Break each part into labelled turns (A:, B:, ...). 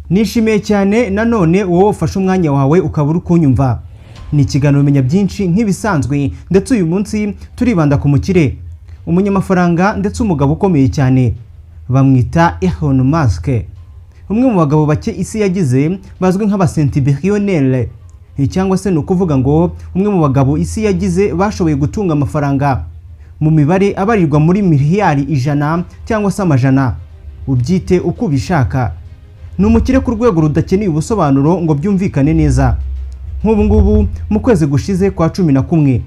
A: Nishimiye cyane nanone wowe ufashe umwanya wawe ukaba uri kunyumva. Ni ikiganiro Menya Byinshi nk'ibisanzwe, ndetse uyu munsi turibanda ku mukire, umunyamafaranga ndetse umugabo ukomeye cyane, bamwita Elon Musk, umwe mu bagabo bake isi yagize bazwi nk'abacentibillionaire, cyangwa se ni ukuvuga ngo umwe mu bagabo isi yagize bashoboye gutunga amafaranga mu mibare abarirwa muri miliyari ijana cyangwa se amajana, ubyite uko ubishaka. Ni umukire ku rwego rudakeneye ubusobanuro ngo byumvikane neza. Nk'ubu ngubu mu kwezi gushize kwa 11,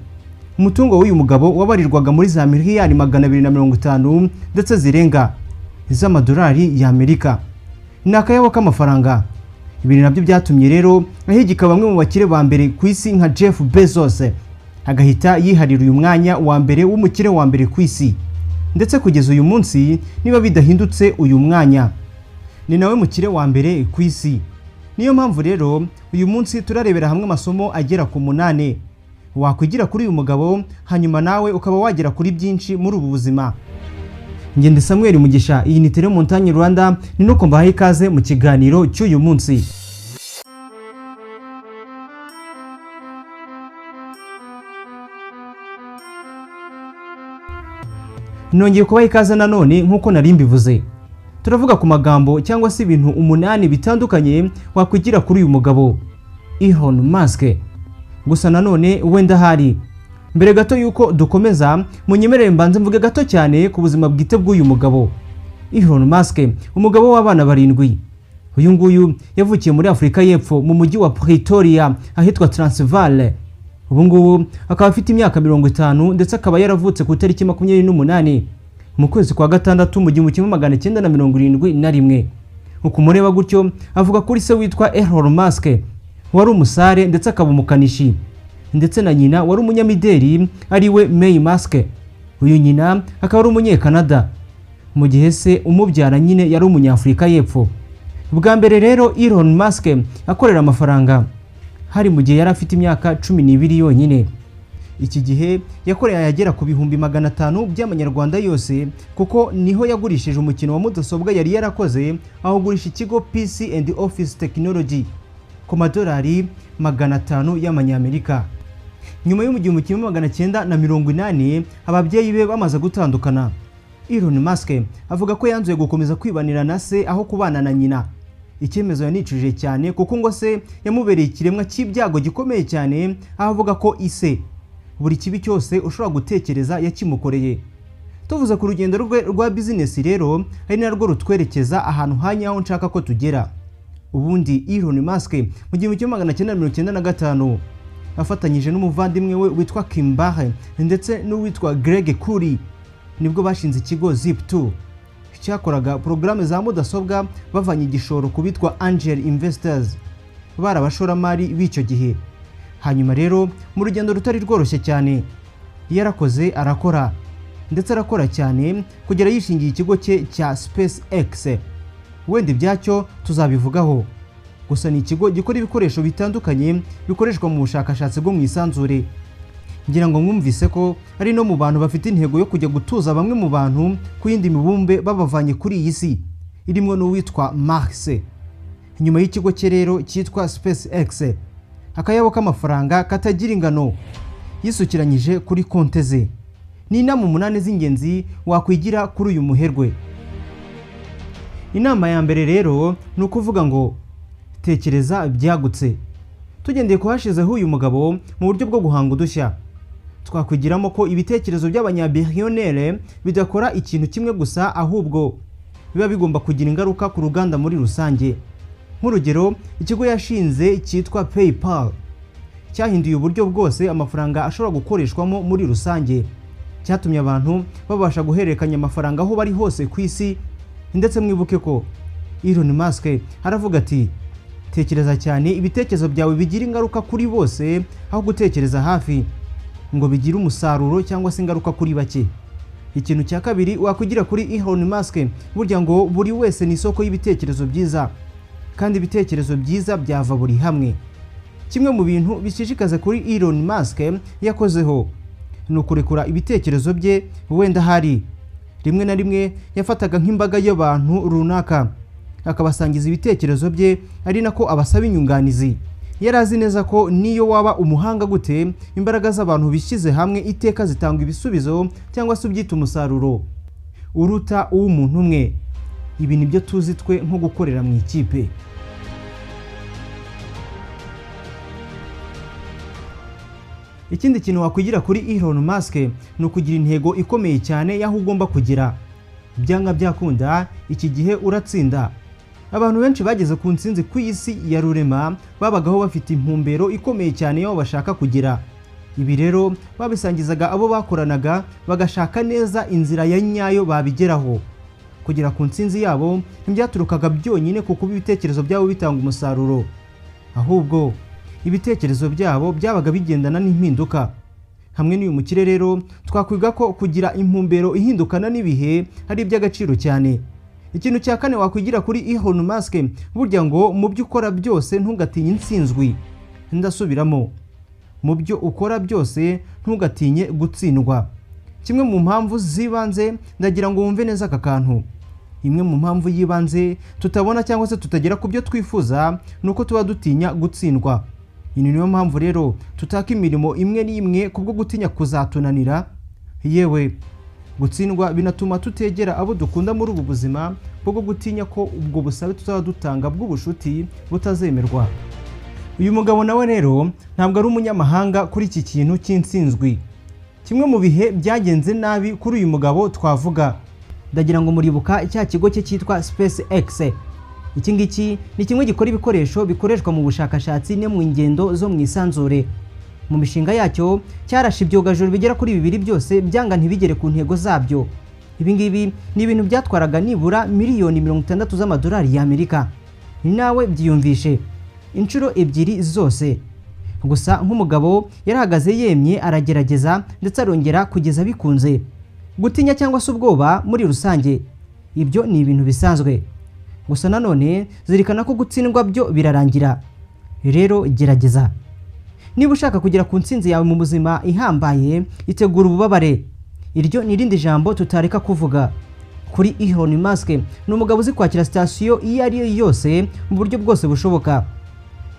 A: umutungo w'uyu mugabo wabarirwaga muri za miliyari 250 ndetse zirenga z'amadolari y'Amerika. Ni akayabo k'amafaranga. Ibi nabyo byatumye rero ahigika bamwe mu bakire ba mbere ku isi nka Jeff Bezos, agahita yiharira uyu mwanya wa mbere w'umukire wa mbere ku isi. Ndetse kugeza uyu munsi, niba bidahindutse, uyu mwanya ni nawe mukire wa mbere ku isi. Niyo mpamvu rero uyu munsi turarebera hamwe amasomo agera ku 8 wakwigira kuri uyu mugabo, hanyuma nawe ukaba wagera kuri byinshi muri ubu buzima. Ngende Samuel Mugisha, iyi ni Tele Montagne Rwanda, ni nuko mbahaye ikaze mu kiganiro cy'uyu munsi. Nongeye kubaha ikaze nanone nk'uko nari mbivuze. Turavuga ku magambo cyangwa se ibintu 8 bitandukanye wakwigira kuri uyu mugabo Elon Musk. Gusa nanone wenda hari mbere gato yuko dukomeza, munyemerere mbanze mvuge gato cyane ku buzima bwite bw'uyu mugabo Elon Musk, umugabo w'abana 7. Uyu nguyu yavukiye muri Afurika y'Epfo mu mujyi wa Pretoria ahitwa Transvaal. Ubu ngubu akaba afite imyaka 50, ndetse akaba yaravutse ku itariki 28 mu kwezi kwa gatandatu mu 1971. Uko umureba gutyo, avuga kuri se witwa Errol Musk wari umusare ndetse akaba umukanishi, ndetse na nyina wari umunyamideli ariwe May Musk. Uyu nyina akaba ari umunyekanada, mu gihe se umubyara nyine yari umunyafurika y'Epfo. Bwa mbere rero Elon Musk akorera amafaranga hari mu gihe yari afite imyaka 12 yonyine. Iki gihe yakoreye ayagera ku 500,000 by'amanyarwanda yose, kuko niho yagurishije umukino wa mudasobwa yari yarakoze, awugurisha ikigo PC and Office Technology ku madolari 500 y'amanyamerika. Nyuma yo mu 1980 ababyeyi be bamaze gutandukana, Elon Musk avuga ko yanzuye gukomeza kwibanira na se aho kubana na nyina. Icyemezo yanicujije cyane, kuko ngo se yamubereye ikiremwa cy'ibyago gikomeye cyane, aho avuga ko ise buri kibi cyose ushobora gutekereza yakimukoreye. Tuvuze ku rugendo rwe rwa bizinesi rero, ari narwo rutwerekeza ahantu hanyaho nshaka ko tugera. Ubundi Elon Musk mu 1995 afatanyije n'umuvandimwe we witwa Kimbare ndetse n'uwitwa Greg Kouri, nibwo bashinze ikigo Zip2 cyakoraga porogaramu za mudasobwa, bavanye igishoro ku bitwa Angel Investors, bari abashoramari b'icyo gihe. Hanyuma rero mu rugendo rutari rworoshye cyane, yarakoze, arakora ndetse arakora cyane kugera yishingiye ikigo cye cya SpaceX. Wenda ibyacyo tuzabivugaho, gusa ni ikigo gikora ibikoresho bitandukanye bikoreshwa mu bushakashatsi bwo mu isanzure. Ngira ngo mwumvise ko ari no mu bantu bafite intego yo kujya gutuza bamwe mu bantu ku yindi mibumbe babavanye kuri iyi si irimo n'uwitwa Mars. Nyuma y'ikigo cye rero cyitwa SpaceX, akayabo k'amafaranga katagira ingano yisukiranyije kuri konte ze. Ni inama 8 z'ingenzi wakwigira kuri uyu muherwe. Inama ya mbere rero ni ukuvuga ngo tekereza byagutse. Tugendeye ku hashizeho uyu mugabo mu buryo bwo guhanga udushya, twakwigiramo ko ibitekerezo by'abanyabillionaire bidakora ikintu kimwe gusa, ahubwo biba bigomba kugira ingaruka ku ruganda muri rusange. Nk'urugero, ikigo yashinze cyitwa PayPal cyahinduye uburyo bwose amafaranga ashobora gukoreshwamo muri rusange. Cyatumye abantu babasha guhererekanya amafaranga aho bari hose ku isi. Ndetse mwibuke ko Elon Musk aravuga ati tekereza cyane, ibitekerezo byawe bigira ingaruka kuri bose, aho gutekereza hafi ngo bigire umusaruro cyangwa se ingaruka kuri bake. Ikintu cya kabiri wakwigira kuri Elon Musk, burya ngo buri wese ni isoko y'ibitekerezo byiza, kandi ibitekerezo byiza byava buri hamwe. Kimwe mu bintu bishishikaza kuri Elon Musk yakozeho ni ukurekura ibitekerezo bye. Wenda hari rimwe na rimwe yafataga nk'imbaga y'abantu runaka akabasangiza ibitekerezo bye, ari nako abasaba inyunganizi. Yari azi neza ko niyo waba umuhanga gute, imbaraga z'abantu bishyize hamwe iteka zitanga ibisubizo cyangwa se ubyita umusaruro uruta uw'umuntu umwe. Ibi nibyo tuzi twe nko gukorera mu ikipe. Ikindi kintu wakwigira kuri Elon Musk ni ukugira intego ikomeye cyane y'aho ugomba kugera. Byanga byakunda iki gihe uratsinda. Abantu benshi bageze ku ntsinzi ku isi ya rurema babagaho bafite intumbero ikomeye cyane y'aho bashaka kugera. Ibi rero babisangizaga abo bakoranaga, bagashaka neza inzira ya nyayo babigeraho. Kugera ku ntsinzi yabo ntibyaturukaga byonyine ku kuba ibitekerezo byabo bitanga umusaruro, ahubwo ibitekerezo byabo byabaga bigendana n'impinduka. Hamwe n'uyu mukire rero twakwiga ko kugira intumbero ihindukana n'ibihe ari iby'agaciro cyane. Ikintu cya kane wakwigira kuri Elon Musk, burya ngo mu byo ukora byose ntugatinye intsinzwi. Ndasubiramo, mu byo ukora byose ntugatinye gutsindwa. Kimwe mu mpamvu z'ibanze, ndagira ngo wumve neza aka kantu. Imwe mu mpamvu y'ibanze tutabona cyangwa se tutagera ku byo twifuza ni uko tuba dutinya gutsindwa. Iyi niyo mpamvu rero tutaka imirimo imwe n'imwe kubwo gutinya kuzatunanira. Yewe, gutsindwa binatuma tutegera abo dukunda muri ubu buzima kubwo gutinya ko ubwo busabe tuzaba dutanga bw'ubushuti butazemerwa. Uyu mugabo nawe rero ntabwo ari umunyamahanga kuri iki kintu cy'intsinzwi. Kimwe mu bihe byagenze nabi kuri uyu mugabo twavuga, ndagira ngo muribuka cya kigo cye cyitwa SpaceX. Iki ngiki ni kimwe gikora ibikoresho bikoreshwa mu bushakashatsi no mu ngendo zo mu isanzure. Mu mishinga yacyo cyarashe ibyogajuru bigera kuri 2 byose byanga ntibigere ku ntego zabyo. Ibi ngibi ni ibintu byatwaraga nibura miliyoni 60 z'amadolari y'Amerika. Nawe byiyumvishe inshuro 2 zose. Gusa nk'umugabo yarahagaze yemye, aragerageza ndetse arongera kugeza bikunze. Gutinya cyangwa se ubwoba muri rusange ibyo ni ibintu bisanzwe. Gusa nanone zirikana ko gutsindwa byo birarangira. Rero gerageza. Niba ushaka kugera ku ntsinzi yawe mu buzima ihambaye, itegura ububabare. Iryo ni irindi jambo tutareka kuvuga. Kuri Elon Musk ni umugabo uzi kwakira sitasiyo iyo ari yo yose mu buryo bwose bushoboka.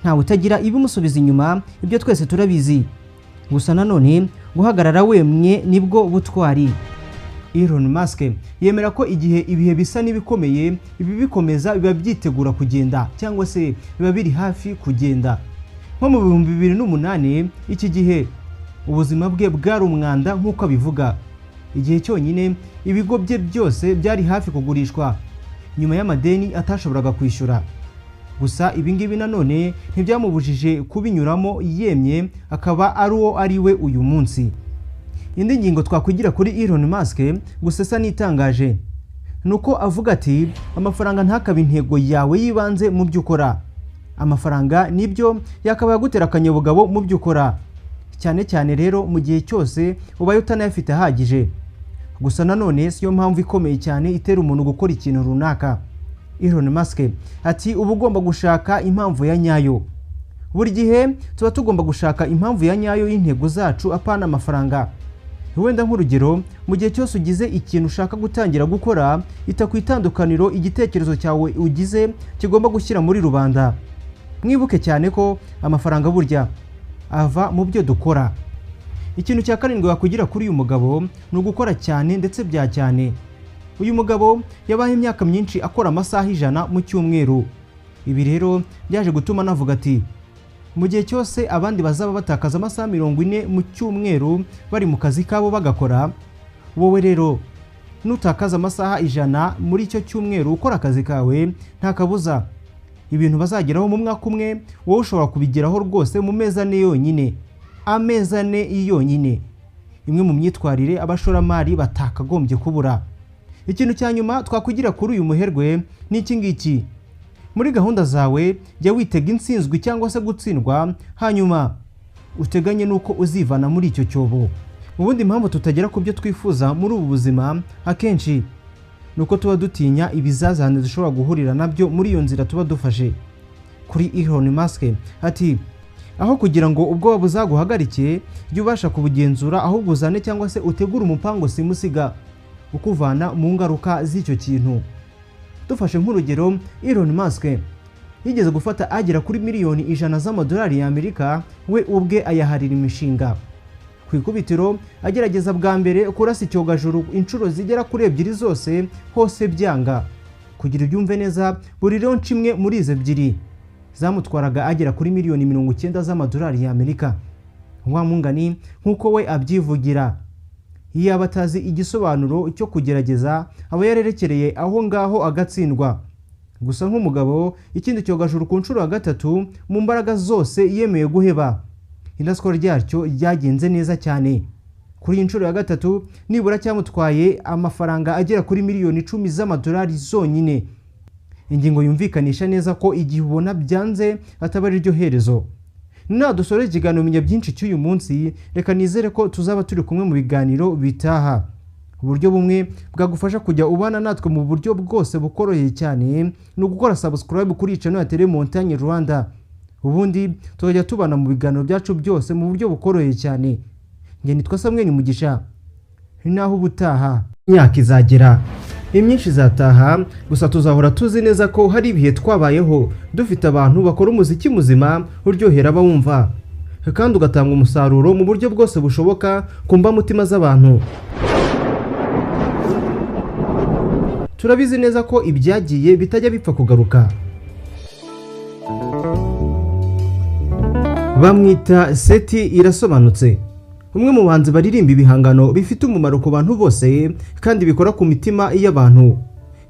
A: Ntawe utagira ibimusubiza inyuma, ibyo twese turabizi. Gusa nanone guhagarara wemye nibwo butwari. Elon Musk yemera ko igihe ibihe bisa n'ibikomeye, ibi bikomeza biba byitegura kugenda cyangwa se biba biri hafi kugenda. Nko mu 2008 iki gihe ubuzima bwe bwari umwanda nk'uko abivuga. Igihe cyonyine ibigo bye byose byari hafi kugurishwa nyuma y'amadeni atashoboraga kwishyura. Gusa ibi ngibi nanone ntibyamubujije kubinyuramo yemye, akaba ari uwo ari we uyu munsi. Indi ngingo twakwigira kuri Elon Musk gusa isa n'itangaje nuko avuga ati amafaranga ntakabe intego yawe y'ibanze mu byo ukora. Amafaranga nibyo yakabaye agutera akanyabugabo mu byo ukora, cyane cyane rero mu gihe cyose ubaye utanayafite ahagije. Gusa nanone siyo mpamvu ikomeye cyane itera umuntu gukora ikintu runaka. Elon Musk ati uba ugomba gushaka impamvu ya nyayo. Buri gihe tuba tugomba gushaka impamvu ya nyayo y'intego zacu, apana amafaranga. Wenda nk'urugero, mu gihe cyose ugize ikintu ushaka gutangira gukora, ita ku itandukaniro igitekerezo cyawe ugize kigomba gushyira muri rubanda. Mwibuke cyane ko amafaranga burya ava mu byo dukora. Ikintu cya karindwi wakwigira kuri uyu mugabo ni ugukora cyane ndetse bya cyane. Uyu mugabo yabaye imyaka myinshi akora amasaha 100 mu cyumweru. Ibi rero byaje gutuma navuga ati mu gihe cyose abandi bazaba batakaza amasaha 40 mu cyumweru bari mu kazi kabo bagakora, wowe rero nutakaza amasaha 100 muri icyo cyumweru ukora akazi kawe, nta kabuza ibintu bazageraho mu mwaka umwe wowe ushobora kubigeraho rwose mu mezi 4 yonyine. Amezi 4 yonyine. Imwe mu myitwarire abashoramari batakagombye kubura. Ikintu cya nyuma twakwigira kuri uyu muherwe ni iki ngiki. Muri gahunda zawe jya witega intsinzwi cyangwa se gutsindwa, hanyuma uteganye nuko uzivana muri icyo cyobo. Ubundi impamvu tutagera ku byo twifuza muri ubu buzima akenshi nuko tuba dutinya ibizazane dushobora guhurira nabyo muri iyo nzira tuba dufashe. Kuri Elon Musk ati aho kugira ngo ubwoba buzaguhagarike, jya ubasha kubugenzura, ahubwo uzane cyangwa se utegure umupango simusiga ukuvana mu ngaruka z'icyo kintu. Dufashe nk'urugero Elon Musk yigeze gufata agera kuri miliyoni 100 z'amadolari y'Amerika, we ubwe ayaharira imishinga. Ku ikubitiro agerageza bwa mbere kurasa icyogajuru inshuro zigera kuri 2 zose hose byanga. Kugira ubyumve neza, buri launch imwe muri izo 2 zamutwaraga agera kuri miliyoni 90 z'amadolari y'Amerika. Wa mungani nk'uko we abyivugira, iyo aba atazi igisobanuro cyo kugerageza aba yarerekereye aho ngaho agatsindwa. Gusa nk'umugabo, ikindi cyogajuru ku nshuro ya 3 mu mbaraga zose yemeye guheba. Iraswa ryacyo ryagenze neza cyane. Kuri iyi nshuro ya 3 nibura cyamutwaye amafaranga agera kuri miliyoni 10 z'amadolari zonyine. Ingingo yumvikanisha neza ko igihe ubona byanze ataba ari ryo herezo. Nadusore ikiganiro Menya Byinshi cy'uyu munsi, reka nizere ko tuzaba turi kumwe mu biganiro bitaha. Uburyo bumwe bwagufasha kujya ubana natwe mu buryo bwose bukoroheye cyane ni ugukora subscribe kuri channel ya Tele Montagne Rwanda. Ubundi tukajya tubana mu biganiro byacu byose mu buryo bukoroheye cyane. Njye nitwa Samuel Mugisha. Naho ubutaha imyaka izagera, imyinshi izataha, gusa tuzahora tuzi neza ko hari ibihe twabayeho dufite abantu bakora umuziki muzima uryohera abawumva kandi ugatanga umusaruro mu buryo bwose bushoboka ku mbamutima z'abantu. Turabizi neza ko ibyagiye bitajya bipfa kugaruka. Bamwita Seti Irasobanutse, umwe mu bahanzi baririmba ibihangano bifite umumaro ku bantu bose kandi bikora ku mitima y'abantu.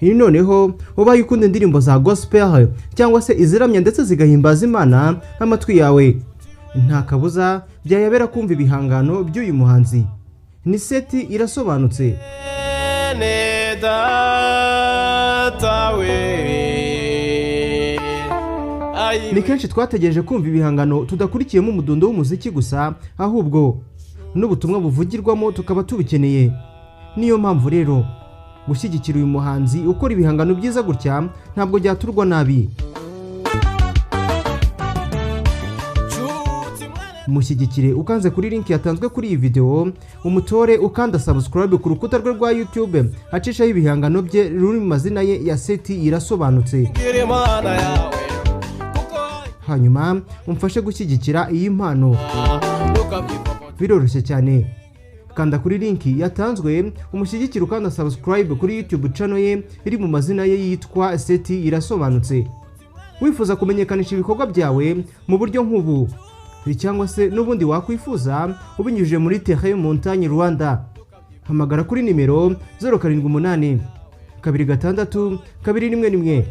A: Iyi noneho ubaye ukunda indirimbo za gospel cyangwa se iziramya ndetse zigahimbaza Imana, amatwi yawe nta kabuza byayabera kumva ibihangano by'uyu muhanzi. Ni Seti Irasobanutse. Ni kenshi twategereje kumva ibihangano tudakurikiyemo umudundo w'umuziki gusa, ahubwo n'ubutumwa buvugirwamo tukaba tubukeneye. Niyo mpamvu rero gushyigikira uyu muhanzi ukora ibihangano byiza gutya ntabwo byaturwa nabi. Mushyigikire ukanze kuri link yatanzwe kuri iyi video, umutore ukanda subscribe ku rukuta rwe rwa YouTube acishaho ibihangano bye ruri mu mazina ye ya Seti Irasobanutse. Hanyuma umfashe gushyigikira iyi mpano. Biroroshye cyane, kanda kuri link yatanzwe umushyigikire ukanda subscribe kuri YouTube channel ye iri mu mazina ye yitwa Seti Irasobanutse. Wifuza kumenyekanisha ibikorwa byawe mu buryo nk'ubu cyangwa se n'ubundi wakwifuza ubinyujije muri Terre Montagne Rwanda, hamagara kuri nimero 078 26 211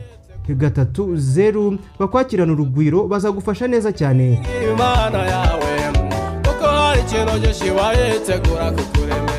A: 30, bakwakirana urugwiro, bazagufasha neza cyane.
B: Imana yawe kuko hari ikintu gishibaye tegura kukurema.